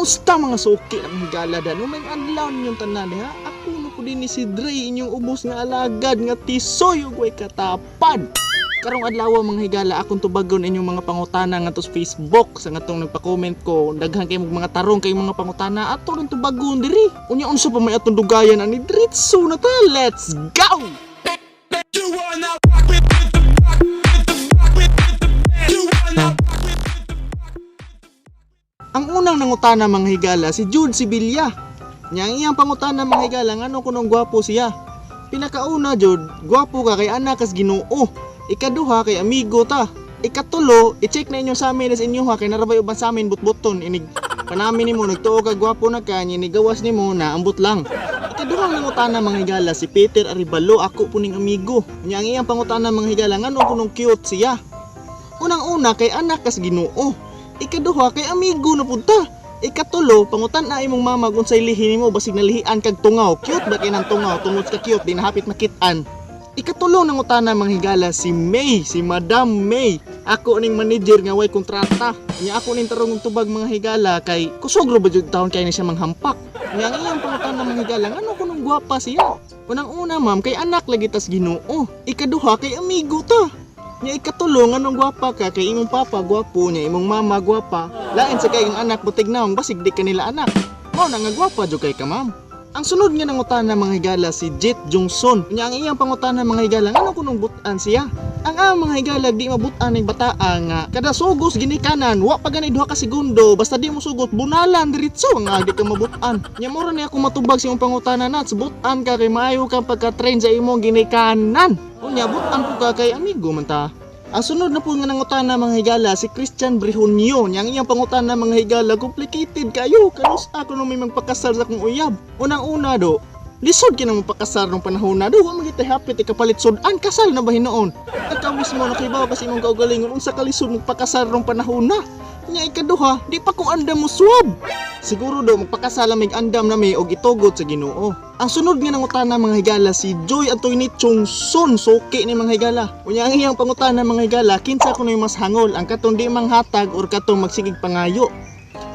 Kumusta, mga suki ng higala da? No, may adlaw ninyong tanan ha. Ako no ko din ni si Dre, inyong ubos nga alagad nga tisoy ug way katapad. Karong adlaw, mga higala, akong tubagon inyong mga pangutana ngadto sa Facebook sa ngatong nagpa-comment ko. Daghan kay mga tarong kay mga pangutana, ato rin tubagon diri. Unya unsa pa may atong dugayan ani, diretso na ta. Let's go! You are now rock with the rock with the rock with the band. You are now rock with the Ang unang nangutana, mga higala, si Jude Sibilia. Nya ang iyang pangutana, mga higala, ngano kunong gwapo siya. Pinakauna jud, gwapo ka kay anak kas Ginoo. Ikaduha, kay amigo ta. Ikatulo, i-check na inyo sa amin sa inyo ha, kay narabay uban sa amin butbuton inig panamin nimo nagtuo ka gwapo na ka nya gawas nimo na ambot lang. Ikaduhang nangutana, mga higala, si Peter Aribalo, ako po ning amigo. Nya ang iyang pangutana, mga higala, ngano kunong cute siya. Unang-una, kay anak kas Ginoo. Ikaduha, kay amigo na pud ta. Ikatulo, pangutan na imong mama kung unsay lihi nimo, basig nalihian kag tungaw. Cute ba kay nang tungaw tungod sa cute di na hapit makit-an. Ikatulong nangutana, mga higala, si May, si Madam May. Ako ning manager nga way kontrata. Nya ako ning tarong og tubag, mga higala, kay kusog ra ba jud taon kay ni siya manghampak. Nya ang iyang pangutana, mga higala, ngano kunong gwapa siya. Unang-una, ma'am, kay anak lagi tas Ginoo. Ikaduha, kay amigo ta. Nya ikatulo, nganong gwapa ka, kay imong papa gwapo, nya imong mama gwapa. Lain sa kay ang anak butig naong, basig di kanila anak. Mao na nga gwapa jud kay ka, ma'am. Ang sunod nga nangutana, mga higala, si Jet Jongson. Nya ang iyang pangutana, mga higala, ngano kunong butan siya. Ang ang mga higala, di mabutan ning bataa nga kada sugos ginikanan wa pa gani 2 ka segundo, basta di mo sugot bunalan diretso nga di ka mabutan. Nya mura ni ako matubag sa imong pangutana na butan ka kay maayo kang pagka-train sa imong ginikanan. Unya butan po ka kay amigo man ta. Ang sunod na po nga nangutana, mga higala, si Christian Brihonio. Nya ang iyang pangutana, mga higala, complicated kayo. Kanus ako nung may magpakasal sa akong uyab. Unang-una do, lisod ka na magpakasal nung panahon na do. Wa man kita hapit ikapalit sudan, kasal na ba hinuon? Nagkawis mo nakibaw kasi imong kaugalingon unsa kalisod magpakasal nung panahon na. Nya ikaduha, di pa ko andam mo swab. Siguro do magpakasal mig andam na mi og itugot sa Ginoo. Ang sunod nga nangutana, mga higala, si Joy Antoine Chongson, suki ni mga higala. Unya ang iyang pangutana, mga higala, kinsa kuno yung mas hangol, ang katong di manghatag or katong magsigig pangayo?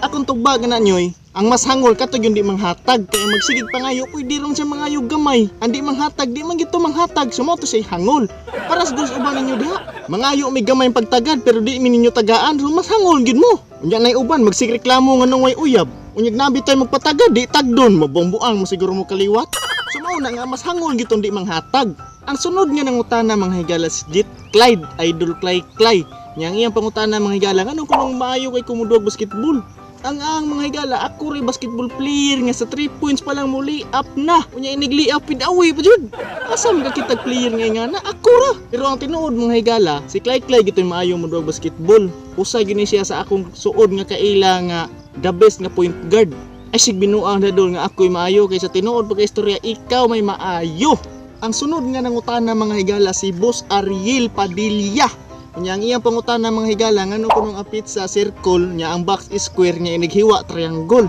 Akong tubag na nyoy, ang mas hangol kato yung di manghatag, kay ang magsigig pangayo pwede ron siya mangayo gamay. Ang di manghatag, di man gito manghatag, so mao to siya hangol. Para sa uban ninyo diha. Mangayo may gamay pagtagad pero di mi ninyo tagaan, so mas hangol gyud mo. Unya nay uban magsig reklamo nga nung way uyab. Unyag nabi tayo magpatagad, di tagdon, mabomboang mo siguro mo kaliwat. So mao na nga mas hangol gitong di manghatag. Ang sunod nga nangutana, mga higala, si Jit Clyde, Idol Clay Clay. Nya ang iyang pangutana, mga higala, ngano kunong maayo kay kumuduag basketball? Ang mga higala, ako rin basketball player nga sa 3 points pa lang muli up na. Unya inigli up pid away pa jud. Asa man ka kitag player nga na ako ra. Pero ang tinuod, mga higala, si Clay Clay gito'y maayo mo duag basketball. Usa gyud ni siya sa akong suod nga kaila nga the best nga point guard. Ay sig binuang na doon nga ako'y maayo, kaysa tinuod pagka istorya ikaw may maayo. Ang sunod nga nangutana, mga higala, si Boss Ariel Padilla. Nya ang iyang pangutana, mga higala, ngano kunong ang pizza circle, nya ang box square, nya inighiwa triangle.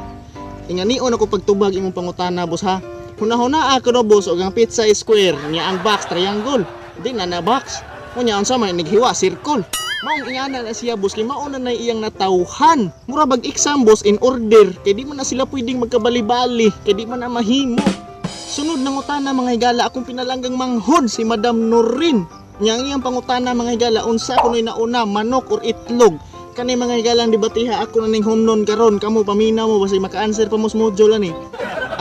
Inganion ako pagtubag imong pangutana, boss, ha. Hunahuna ako no, boss, og ang pizza square, nya ang box triangle. Di na na box. Unya unsa man inighiwa circle? Maong ingana na siya, boss, kay mao na na iyang natawhan. Mura bag exam, boss, in order kay di man na sila pwedeng magkabali-bali kay di man na mahimo. Sunod ng utana, mga higala, akong pinalanggang manghod si Madam Norin. Nya ang iyang pangutana, mga higala, unsa kuno'y nauna, manok or itlog? Kani, mga higala, ang debatiha ako na ning humnon karon, kamo paminaw mo basig maka-answer pa mo sa module ani.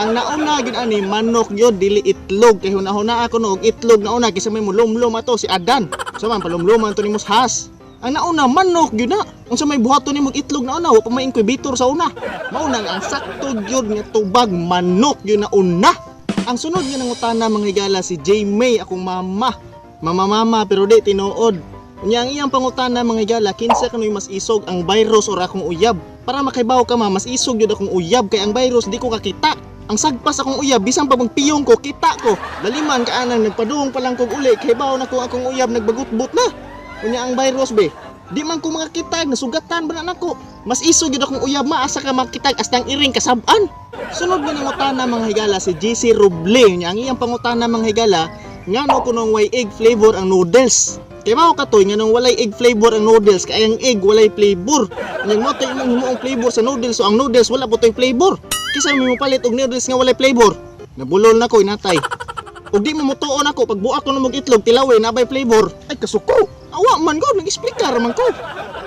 Ang nauna gyud ani manok gyud, dili itlog, kay hunahuna ako no og itlog nauna kaysa may mulumlum ato si Adan. So man palumluman to ni Has. Ang nauna manok gyud na. Unsa may buhaton nimo itlog na una, wa pa may incubator sa una. Mao na nga ang sakto gyud nga tubag, manok gyud na una. Ang sunod nga nangutana, mga higala, si J May, akong mama. Mama mama pero di tinuod. Unya ang iyang pangutana, mga higala, kinsa kanoy mas isog, ang virus or akong uyab? Para makaibaw ka, ma, mas isog gyud akong uyab kay ang virus di ko kakita. Ang sagpas akong uyab, bisan pa piyong ko, kita ko. Laliman ka anang nagpadung pa lang kog uli, kay baw na ko akong uyab nagbagutbot na. Unya ang virus be, di man ko makakita, nasugatan ba na nako. Mas isog gyud akong uyab, maasa ka makita astang iring kasab-an. Sunod nga nangutana, mga higala, si JC Roble. Nya ang iyang pangutana, mga higala, ngano kunong way egg flavor ang noodles? Kay mao katoy nganong walay egg flavor ang noodles, kay ang egg walay flavor. Nya mo toy imong himuong flavor sa noodles, so ang noodles wala po toy flavor. Kisa mo mopalit og noodles nga walay flavor. Nabulol na ko, inatay. Ug di mo mutuon ako, pag buak ko ng itlog, tilawi, nabay flavor. Ay, kasuko. Awa man ko, nag-explicar man ko.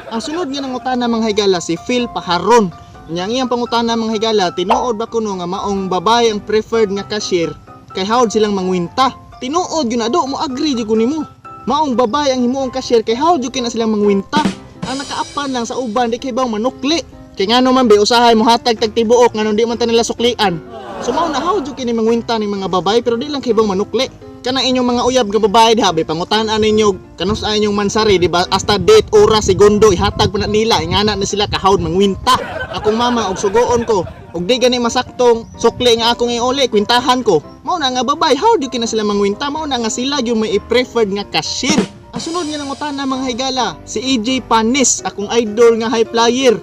Ang sunod nga nangutana, mga higala, si Phil Paharon. Nya ang iyang pangutana, mga higala, tinuod ba kuno nga maong babae ang preferred nga cashier kay hawd silang mangwinta? Tinuod yun ado, mo agree jud ko nimo. Maong babae ang himuong cashier kay hawd jud kina silang mangwinta. Ang nakaapan lang sa uban di kay bang manukli. Kay ngano man be usahay mo hatag tag tibuok nganong di man ta nila suklian? So mao na, hawd jud kini mangwinta ning mga babae, pero di lang kay bang manukli. Kanang inyong mga uyab nga babae diha be, pangutan-an ninyo kanus ay inyong mansari, di ba? Hasta date, oras, segundo ihatag pa na nila. Ingana na sila kahawd mangwinta. Akong mama og sugoon ko og di gani masaktong sukli nga akong iuli, kwintahan ko. Mao na nga babae, how do kina sila mangwinta, mao na nga sila yung may i-preferred nga cashier. Ang sunod nga nangutana, mga higala, si AJ Panis, akong idol nga high flyer.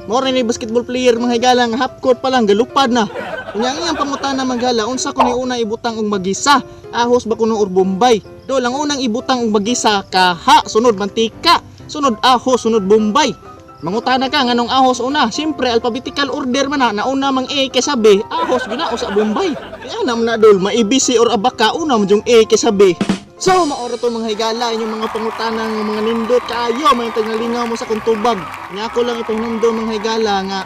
Mao ni basketball player, mga higala, nga half court pa lang galupad na. Unya ang iyang pangutana, mga higala, unsa kuno una ibutang og magisa, ahos ba kuno or bombay? Do lang, unang ibutang og magisa kaha, sunod mantika, sunod ahos, sunod bombay. Mangutana ka nganong ahos una? Siyempre, alphabetical order man na, nauna mang A kaysa B, ahos gina usa bombay. Kaya na man na dol, ma-ABC or abaka, una man yung A kaysa B. So, maoro to, mga higala, inyong mga pangutana ng mga nindot kaayo, may tagnalingaw mo sa kuntubag. Nga ako lang ipahinumdum, mga higala, nga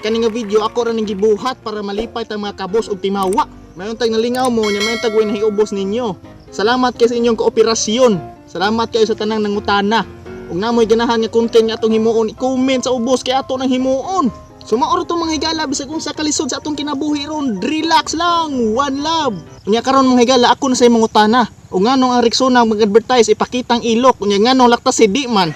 kani nga video ako ra ning gibuhat para malipay ta mga kabos og timawa. Mayon tag nalingaw mo nya, mayon tag way nahiubos ninyo. Salamat kay sa inyong kooperasyon. Salamat kayo sa tanang nangutana. Ug namoy ganahan nga content nga atong himuon, i-comment sa ubos kay ato nang himuon. So maoro to, mga higala, bisag unsa kalisod sa atong kinabuhi ron, relax lang, one love. Unya karon, mga higala, ako na sa imong utana. Ug nganong ang Rexona mag-advertise ipakitang ilok, unya nganong Lactacyd di man?